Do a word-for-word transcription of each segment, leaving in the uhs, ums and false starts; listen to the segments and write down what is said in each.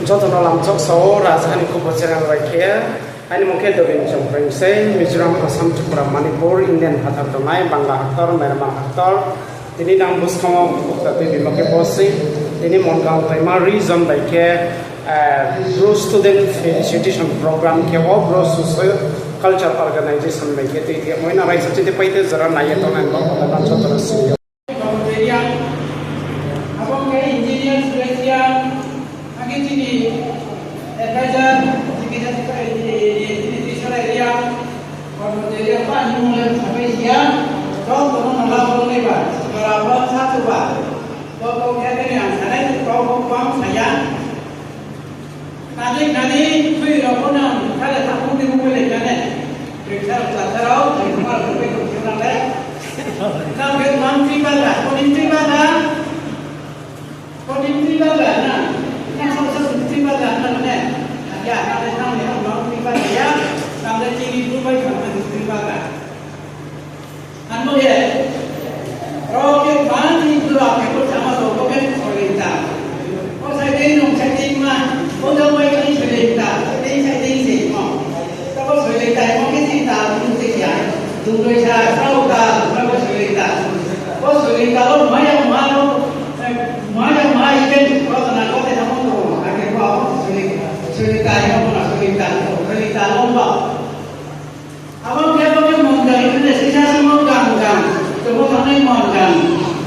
Joto no lamchok sao, Rajaha ni Khupo channel bai khe. Aini mung khe Dobin Chongpreng se, Mizoram, Assam, Tripura, Manipur, Indian phathar tongnai, Bangla haktor, Myanmar haktor. Tini nang buskang wo bukta tuibimo khe bo se, tini Mongang Toima region bai khe, eh, Bru Student Felicitation Program khe o Bru Socio Culture Organization bai khe tui khe moina raisa chini paite jora nai ye tongnai bo kotor no joto no sing yo. Abo khe engineer Suresh Reang, akhe chini advisor, chini Tisora Reang, Kormo Reang, ba ni mung le sapai sia, joto no nala bo nai ba, jora bo sa tu ba, bo bo khe tini ang sanai tu kau bo bang saya. Nani, nani, thui rao pho nang, sale thaphung ni mung bai lai nane. Riksa rao, chasa rao, thui rao, thui rao, thui rao, thui rao, le. Nang khe mang thui bagra, konim thui bagra. Konim thui bagra na. Nang sao sao thui bagra na ne. Ya, nang le nang le mang thui bagra ya. Nang le chini thui bai kha mang thui bagra. Ano ye, rao khe mani bula khe bo sama so bo khe soilai ta. Bo sai dei nung sai dei ma, bo jang bai khe soilai ta, sai dei sai dei se mo. Ta bo soilai ta, mo khe si ta, nung se ya. Dung doi sa, sao ta, bo soilai ta. Bo soilai ta, bo maya ma, bo, eh, maya ma, i khe, bo ta na, bo te na, bo to, a khe bo, soilai ta, bo na, soilai ta, soilai ta, bo ba. Abo khe bo khe Mongang, ini sisa simo Mongang, tongmo thangnai Mongang,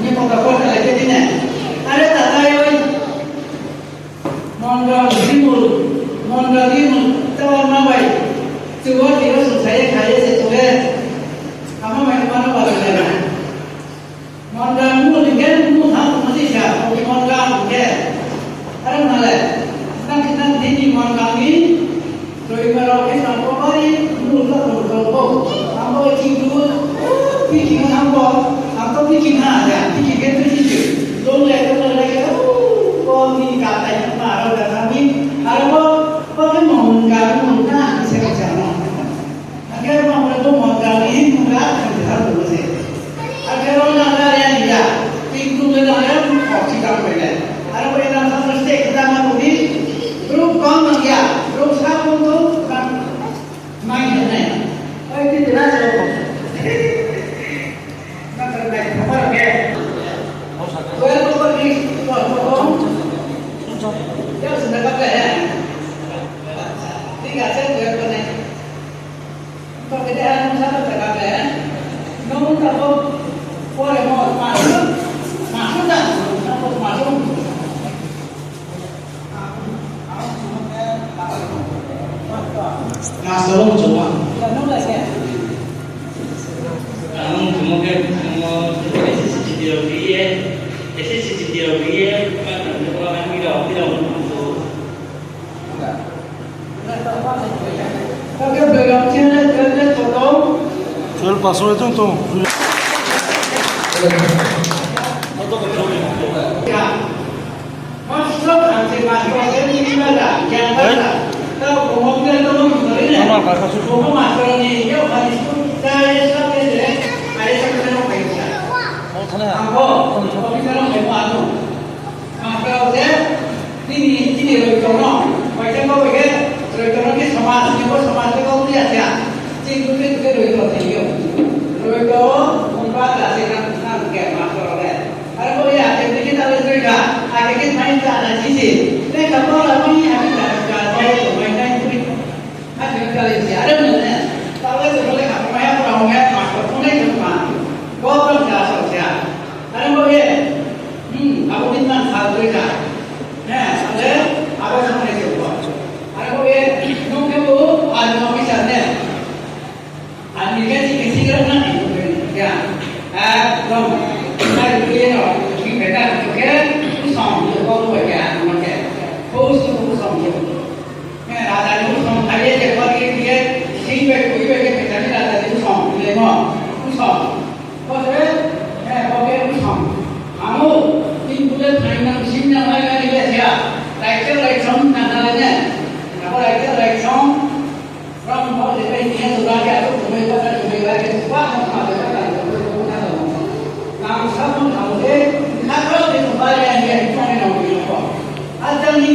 ni pota pota lai khe tine. Are ta tai oi, Mongang rimul, Mongang rimul, tawa ma bai, chuwa tiro sungsai ye khai ye se tole, ama mai ma no ba lai na. Mongang mu ni khe mu ha mu si sa, mu ni Mongang mu khe. Are na le, nang, nang ni ni Mongang ni, roi ma rao khe sa ko bari, mu lo lo lo ko. Ang bo ching tu, picking ang bo, ang to picking ha ya, picking khe tu si tu. Lo le, lo le, lo le, ko ni ka tai ma rao da sa ni, are bo, bo khe Mongang mu na, ni se ka sa no. Akhe abo hwnle bo Mongang ni mungha thang thang tong se. Akhe ro na na ya ni ya. Ting tung le na ya, kok si tang bai le. Aro bai na sa sa se kita ma tong di. Brouh kong nang ya. Brouh sa kong tong, kan mai ya nai. Oi, ti ti na se. Na kan nai, khamar ke. Oi, ko ko ni, ko ko. Ya, sudah apa ya? Tiga set, oi, ko nai. Master rao chuma. Ang chuma khe, ang S S C G D O B E, S S C G D O B E, ma tang ni ko ang ni rao, ni rao. Twelve pass ong tong tong. Master rao je, nini, nini roito no, bai khe bo bai khe, roito no khe somaj, ni bo somaj khe bo ya khe, chini bukhe bukhe roito thai yo. Roito, mungba, da se nang, nang khe master rao le. Aro bo ya khe, bini ta le roito, a khe khe thai ta na ji se. Le kha bo la mai, a khe ta ka, ta ye to mai nai bukhe. Akhe kali se, are mo ne, ta le to le kha mai, a bo la mai, master rao ne ma. Bo to ja so ja. Are bo ye, Hmm, abo ni nang sal tui na. He, sale, abo sal ni se bo. Abo ye, nung khe bo, army officer ne. Army khe si khe si gra na ni, ya. Ekdom, ai, ye no, si khe ta, khe, usong, ye bo, bo, ya, no khe. Post to usong, ye. He, raja ni usong, ai, ye, ye, bo, ye, ye, si bai, kui bai, ye, khe ta ni raja ni usong, ye mo, usong. Bo se, eh, bo khe usong. Amo, tin bule thainang, singnang, lai, lai, lai, sia. Raiksa, raiksa, nang, nang, lai, ne. Abo raiksa, raiksa, ram, bo, de, bai, ni, so, ba, ya, so, kumai, ba, ta, kumai, ba, ke, ba, ha, ma, de, ba, ta, de, ba, ta, de, ba, ta, de. Nang, sa, mo, nang, de, na, ro, de, so, ba, ya, ya, ni, so, ni, nang, de, ko. Ajang ni.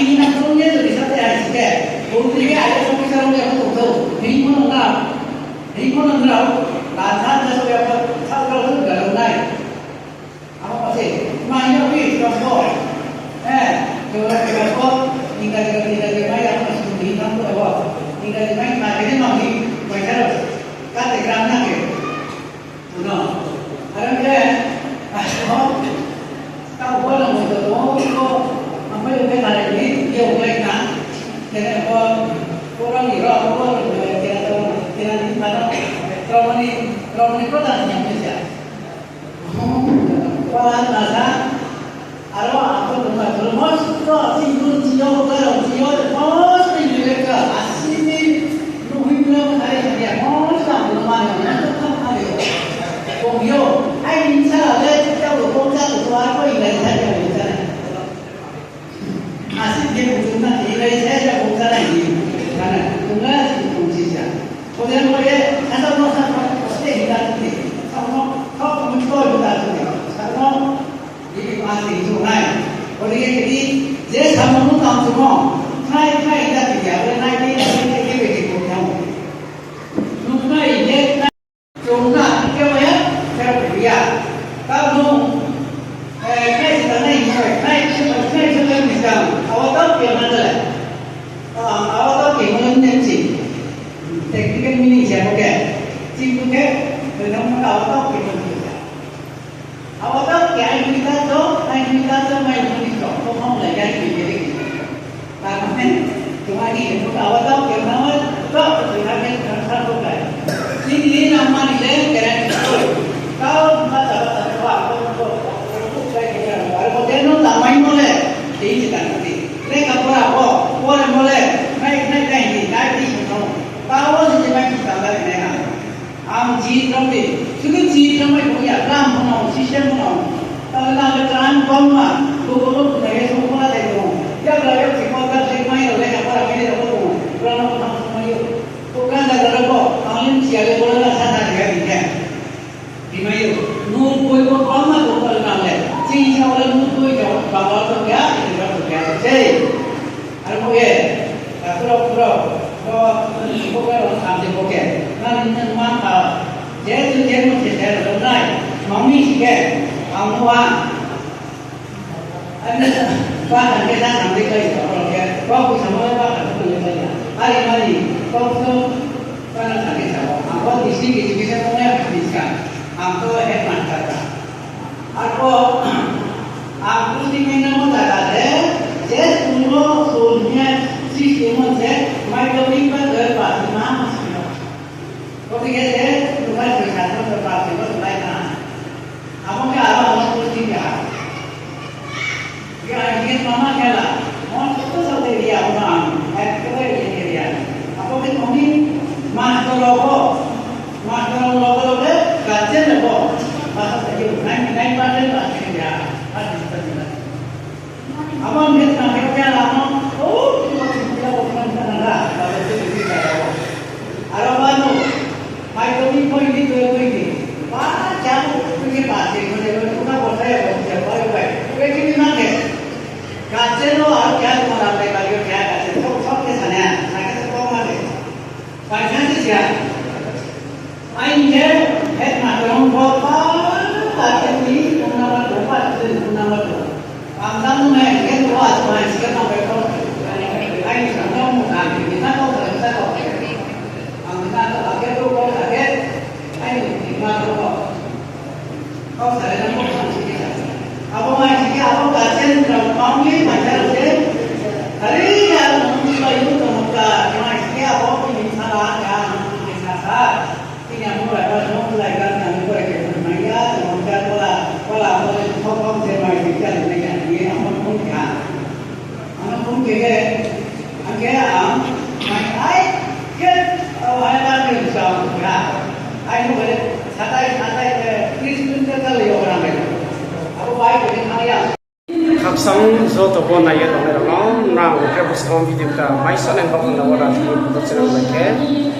Ake hing na tong ye jodi sa te hai si khe, bung ni khe I A S officer ong ya pho tong thou, hing pho nang na, hing pho nang rao, lantha na so ya pho, sa rao no ga rao nai. Abo ma se, ma hing ya wi, rao pho. Eh, rao pho, Ingraji, Ingraji mai ya pho sung di nang pho abo. Ingraji mai ma khe ni ma hing, Rao ni kota ni ya khe se. Pala na sa. Aro ang pho tongma, tongmo suto, chini bru chini yo, bru rao chini yo, most ni lecture, asi ni, nuhoi bru mo thai thai ya, most ang bru mani, most ang bru mani. Kong yo, ai ni sa le, chita bo kong sa bo, ar ko ingai thai ya, ingai thai. Asi ke bung na, ingai thai ya, kong sa na ni, na na, kong na si kong si sa. Kong ya mo ye, sa sa mo sa, kong se hinda tu ni, sa mo, kau kong mo hinda tu ni, sa mo. Bini ma sing chung nai. Ode khe bini je samung no tang chung no. Khnai khnai da ti ya, ode nai ni nai ni khe bini khe kong thang. Nung khnai je khnai chung na khe ma ya, khe ma ya. Tao nung, eh, khnai se tang nai, khnai, khnai se tang ni tang. Awa tao khe ma le. Ah, awa tao khe ma le ne chi. Technical meaning se ko khe. Chi ko khe, benang ma awa tao khe ma le. Abo tao khe ai ni ta cho, ai ni ta cho, mai ni cho, ko hong le ya ni ni ni. Ta ma ne, to ai ni ko abo tao khe na ma, to ko na ke na sa ko kai. Ni ni na ma ni le ke na ni ko. Tao ma ta ta ko ko ko ko ko kai ke na, ar ko de no ta mai mo le, ke ni ta ni. Le ka pora ko, pora mo le, nai nai nai ni, nai ni ko. Tao si mai ki ta la ni na. Ang ji tong di, sudu ji tong mai tong ya, lam pho nang, system pho nang. Tao na le tran bom ma, bu bu bu na ye sung pho na dai tong. Ya bla ya si ko ka se mai lo le ya ko ra mai le ko tong. Bla na ko nang sung mai yo. Ko kan da da ko, ang lim si ya le ko na sa na ya di ya. Di mai yo. Nu koi ko bom ma ko ko na le. Ji sa le nu koi ko ba ba to ya, di ba to ya. Sei. Ar bo ye, ta kuro kuro, bo, bo khe rao tham je bo khe. Na ni nang ma kha, je tu je mo se se rao nai, mang mi si khe, ang mo a. Ani ba kan khe na tham de kai rao khe, ba ku tham ba kan ku le kai ya. Ari mani, ba ku tham ba na tham de sa. Ang bo district education mo ya kha ni sa. Ang to headmaster ka. Arphuh ang posting mai namo zaga se, je school wo school hing ye system wo se, madhyamik ba twelve pass ma ma sing yo. Bo khe se, nuhai soi sa no se pass sing yo, lai na. Abo khe aro ang posting ya. Khe ang hing ye mama khe la, mo soto soto area wo ang, ekebare area. Abo khe tongni master rao bo, Master rao loge loge guardian rao bo, masa sa yo, ninety nine percent guardian ya, guardian sa ni na. Abo ni na khe khe la no, o, khe khe khe khe khe khe na na, ba khe khe khe khe khe. Aro ba no, madhyamik pho ni twelve pho ni, ba, kya, khe khe ba, khe khe khe khe, khe khe ba, khe khe khe khe, khe khe ni na khe. Guardian rao aro kya, khe khe na khe, ba khe khe guardian, sob, sob khe sa na, sa khe sa khe ma khe. Paisa se sia. Aini khe headmaster ong pho pa, pa khe ni ong na ma tong, pa khe ni ong na ma tong. Ang tang nung hai khe to a to hai si khe tang pai pho. Aini sa no mo sa ni na to sa sa to. Ang na to a khe to ko sa khe. Aini ma to ko. Kau salai na mo kau sini ka. Abo mai sini abo guardian rao kau ni mai sa rao se. Hari ya mo ni ba yu to mo ka, mai sini abo ko ni sa la ka, ni sa sa. Ini amo ra ba mo lai ka, ni amo ra ke mai ya, mo ka ko la, ko la mo ni ko ko se mai sini ka, ni ya, ni amo ko ka. Ano pun keke, angke ang, mai ai, ke, tau hai ba ni sa ya. Ai mo bere, satai, satai, eh, tris kilometer ka le yo orang bere. Abo bai bere thang ya. Khakchang joto bo nai ye tongnai rao no, nang khe bo song video ta mai sa nai bak na wara thang bo channel bai khe,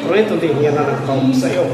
kroi tong di hing ye nang kau sa yo.